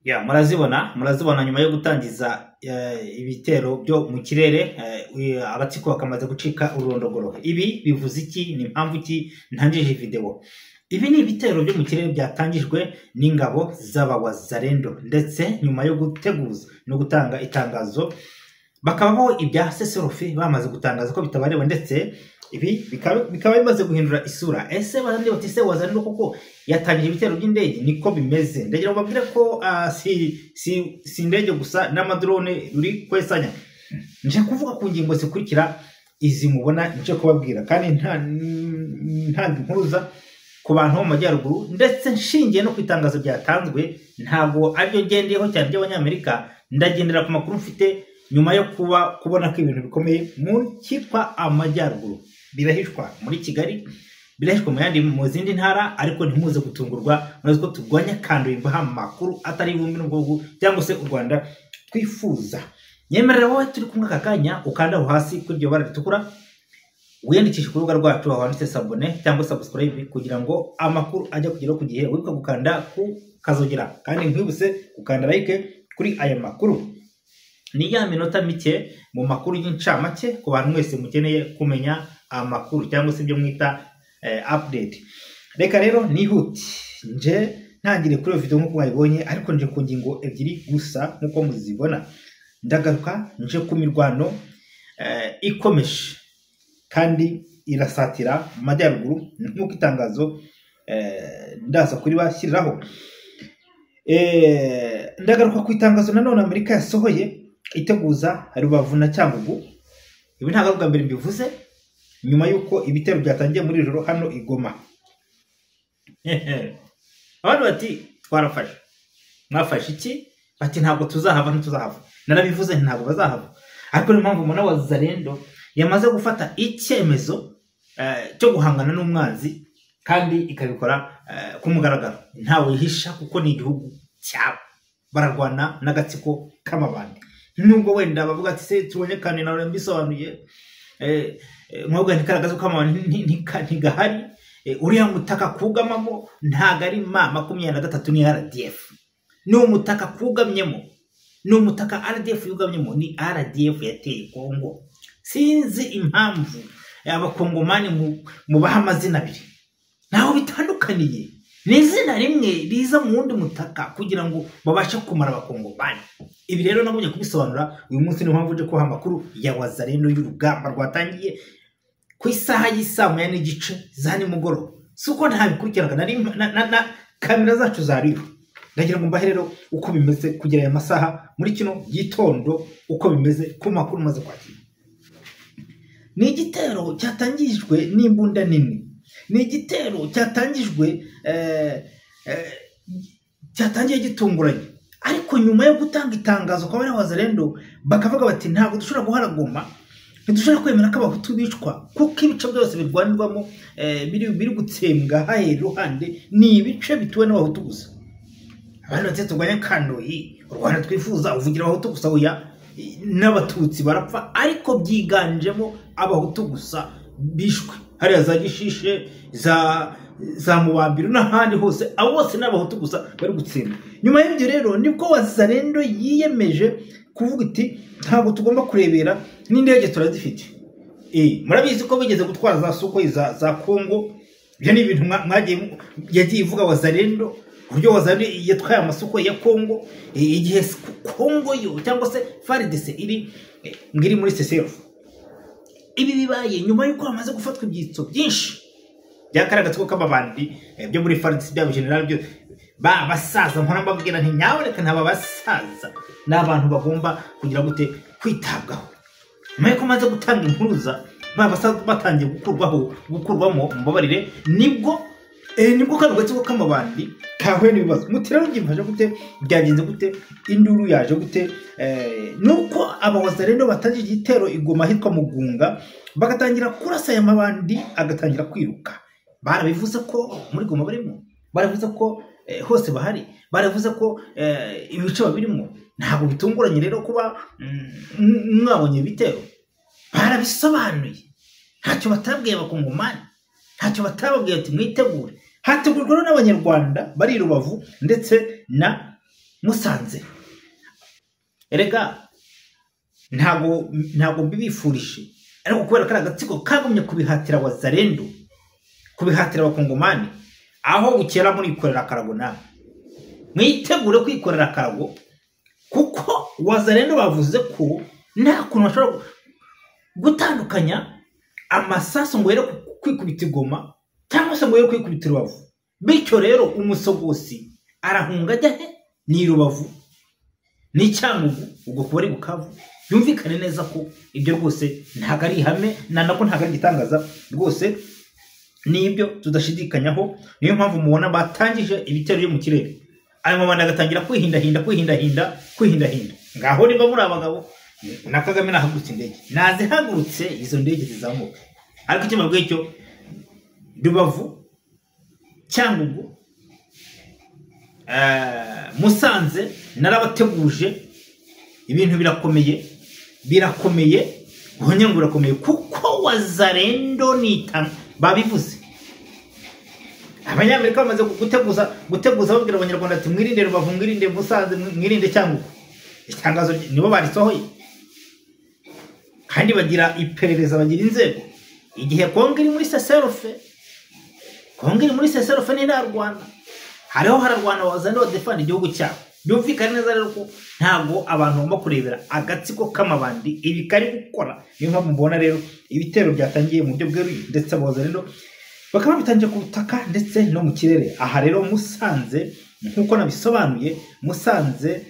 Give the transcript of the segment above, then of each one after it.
Ya, murazibona nyuma yo gutangiza ibitero byo mu kirere, agatsiko bakamaze gucika ururondogoro. Ibi bivuze iki? Ni impamvu ki ntangije video? Ibi ni ibitero byo mu kirere byatangijwe n'ingabo z'abawazalendo, ndetse nyuma yo guteguza no gutanga itangazo bakabaho ibya cessez-le-feu bamaze gutangaza ko bitabareba, ndetse ibi bikaba bimaze guhindura isura. Ese bandi bati se wazalendo koko yatangije ibitero by'indege? Niko bimeze. Ndagira ngo babwire ko si indege gusa, n'amadrone ruri kwesanya. Nje kuvuga ku ngingo zikurikira izi mubona nje kubabwira, kandi ntanga impuruza ku bantu bo mu majyaruguru, ndetse nshingiye no ku itangazo ryatanzwe. Ntabwo aribyo ngendeyeho cyane by'Abanyamerika, ndagendera ku makuru mfite nyuma yo kubona ko ibintu bikomeye mu cyitwa amajyaruguru birahishwa muri Kigali, birahishwa mu zindi ntara, ariko ntimuze gutungurwa. Murazi ko turwanya kandi imbaha amakuru atari ibumbi n'ubwoko cyangwa se u Rwanda twifuza. Nyemerera wowe turi kumwe aka kanya ukanda aho hasi kuri iryo bara ritukura, wiyandikishe ku rubuga rwacu aho handitse s'abonner cyangwa subscribe, kugira ngo amakuru ajye kugeraho ku gihe. Wibuke gukanda ku kazogera, kandi nkwibutse gukanda like kuri aya makuru. Ni ya minota mike mu makuru y'incamake ku bantu mwese mukeneye kumenya amakuru cyangwa se ibyo mwita update. Reka rero nihute nje ntangire kuri iyo video nk'uko mwayibonye, ariko nje ku ngingo ebyiri gusa nk'uko muzibona. Ndagaruka nje ku mirwano ikomeje kandi irasatira mu majyaruguru nk'uko itangazo ndaza kuribashyiriraho. Ndagaruka ku itangazo nanone Amerika yasohoye iteguza Rubavu na Cyangugu. Ibi ntabwo ari ubwa mbere mbivuze, nyuma y'uko ibitero byatangiye muri ijoro hano i Goma. Abantu bati twarafashe, mwafashe iki? Bati ntabwo tuzahava, ntituzahava. Narabivuze ntabwo bazahava, ariko niyo mpamvu umuntu wa Zalendo yamaze gufata icyemezo cyo guhangana n'umwanzi, kandi ikabikora ku mugaragaro, ntawe yihisha, kuko ni igihugu cyabo. Bararwana n'agatsiko k'amabandi, nubwo wenda bavuga ati se tubonye kandi nawe mbisobanuye nk'ubwo ntikaragaza ko amabandi ntigahari. Uriya mutaka kugamamo ntago ari M23, ni RDF. Ni umutaka kugamyemo, ni umutaka RDF yugamyemo, ni RDF yateye Kongo. Sinzi impamvu abakongomani mubaha amazina abiri, ntaho bitandukaniye, ni izina rimwe riza mu wundi mutaka kugira ngo babashe kumara abakongomani. Ibi rero nagumye kubisobanura uyu munsi, niyo mpamvu uje kubaha amakuru ya Wazalendo y'urugamba rwatangiye ku isaha y'isaa moya n'igice za nimugoroba. Si uko ntabikurikiranaga, nari na kamera zacu zariho. Ndagira ngo mbahe rero uko bimeze kugera aya masaha muri kino gitondo, uko bimeze ku makuru maze kwakira. Ni igitero cyatangijwe n'imbunda nini, ni igitero cyatangijwe cyatangiye gitunguranye, ariko nyuma yo gutanga itangazo kwa bariya Wazalendo bakavuga bati ntabwo dushobora guhara Goma, ntidushobora kwemera ko abahutu bicwa, kuko ibice byose birwanirwamo biri gutsembwa hahera iruhande ni ibice bituwe n'abahutu gusa. Abandi bati turwanya Kandoyi, u Rwanda twifuza uvugira abahutu gusa, oya, n'abatutsi barapfa, ariko byiganjemo abahutu gusa bishwe. Hariya za Gishishe, za Mubambiro n'ahandi hose, abo bose ni abahutu gusa bari gutsinda. Nyuma y'ibyo rero nibwo Wazalendo yiyemeje kuvuga iti ntabwo tugomba kurebera, n'indege turazifite. Murabizi ko bigeze gutwara za Sukhoi za Kongo. Ibyo ni ibintu mwagiye yagiye ivuga Wazalendo, uburyo Wazalendo yatwaye amasoko ya Kongo igihe Kongo yo cyangwa se FARDC iri muri cessez-le-feu. Ibi bibaye nyuma y'uko hamaze gufatwa ibyitso byinshi by'akaragatsiko k'amabandi byo muri FARDC, byaba general byo ba basaza. Mpora mbabwira nti nyaboneka ntaba basaza, ni abantu bagomba kugira gute kwitabwaho. Nyuma y'uko maze gutanga impuruza ba basaza batangiye gukurwamo, mumbabarire, nibwo kano gatsiko k'amabandi kahuye n'ibibazo. Muti rero byifashe gute, byagenze gute, induru yaje gute? Nuko abawazalendo batangije igitero i Goma ahitwa Mugunga, bagatangira kurasa aya mabandi agatangira kwiruka. Barabivuze ko muri Goma barimo, baravuze ko hose bahari, baravuze ko ibice babirimo. Ntabwo bitunguranye rero kuba mwabonye ibitero, barabisobanuye, ntacyo batabwiye abakongomani, ntacyo batababwiye ati mwitegure. Hategurwa n'Abanyarwanda bari i Rubavu ndetse na Musanze. Erega ntabwo mbibifurije, ariko kubera ko agatsiko kagumye kubihatira Wazalendo, kubihatira abakongomani, aho bukera murikorera akarago, nawe mwitegure kwikorera akarago, kuko Wazalendo bavuze ko nta kuntu bashobora gutandukanya amasasu ngo yere kwikubita Goma cyangwa se ngo yere kwikubita Rubavu. Bityo rero umusogosi arahunga ajya he? Ni Rubavu, ni Cyangugu, ubwo kuba ari Bukavu. Byumvikane neza ko ibyo rwose ntabwo ari ihame, nako ntabwo ari igitangaza rwose, nibyo tudashidikanyaho. Niyo mpamvu mubona batangije ibitero byo mu kirere, ayo mabanda agatangira kwihindahinda kwihindahinda kwihindahinda. Ngaho niba muri abagabo na Kagame nahagurutse indege, nazihagurutse izo ndege zizamuka. Ariko icyo mbabwiye cyo, Rubavu, Cyangugu, Musanze narabateguje, ibintu birakomeye, birakomeye, ngo birakomeye, kuko Wazalendo nita babivuze. Abanyamerika bamaze guteguza babwira abanyarwanda ati mwirinde Rubavu, mwirinde Musanze, mwirinde Cyangugu. Itangazo nibo barisohoye, kandi bagira iperereza, bagira inzego. Igihe Kongo iri muri cessez-le-feu, Kongo iri muri cessez-le-feu ntirarwana, hariho hararwana Wazalendo badefanda igihugu cyabo. Byumvikane neza rero ko ntabwo abantu bagomba kurebera agatsiko k'amabandi ibi kari gukora. Niyo mpamvu mbona rero ibitero byatangiye mu buryo bweruye, ndetse Wazalendo bakaba babitangiye ku butaka ndetse no mu kirere. Aha rero Musanze, nk'uko nabisobanuye, Musanze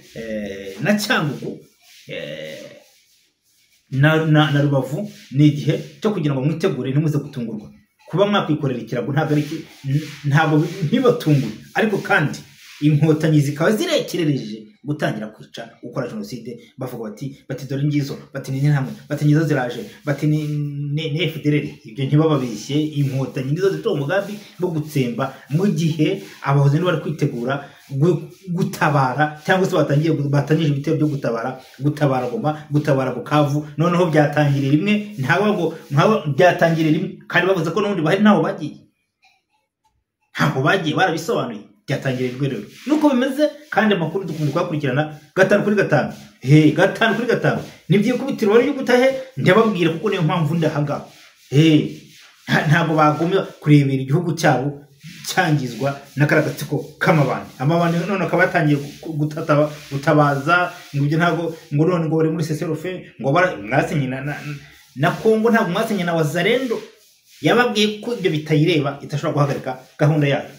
na Cyangugu na Rubavu, ni igihe cyo kugira ngo mwitegure, ntimuze gutungurwa. Kuba mwakwikorera ikirago ntabwo ari ntabwo ntibatungure, ariko kandi inkotanyi zikaba zirekerereje gutangira kwica, gukora jenoside, bavuga bati dore ngizo, bati ni interahamwe, bati ngizo ziraje, bati ni FDLR. Ibyo ntibababeshye, inkotanyi nizo zifite umugambi wo gutsemba, mu gihe abahoze bari kwitegura gutabara, cyangwa se batangije ibitero byo gutabara Goma, gutabara Bukavu. Noneho byatangiriye rimwe, ntawe ngo byatangiriye rimwe, kandi bavuze ko n'ubundi bahari ntaho bagiye, ntaho bagiye, barabisobanuye. Byatangiriye rimwe rero nuko bimeze, kandi amakuru dukunda kuyakurikirana 5 kuri 5, 5 kuri 5. Nibyikubitiro bari gutahe ndababwira, kuko niyo mpamvu ndahangaha. Ntabwo bagomba kurebera igihugu cyabo cyangizwa na karagatsiko k'amabandi. Amabandi none akaba yatangiye gutabaza ngo ibyo ntabwo, ngo none ngo bari muri cessez-le-feu, ngo mwasinye na Kongo, ntabwo mwasinye na Wazalendo yababwiye ko ibyo bitayireba, itashobora guhagarika gahunda yayo.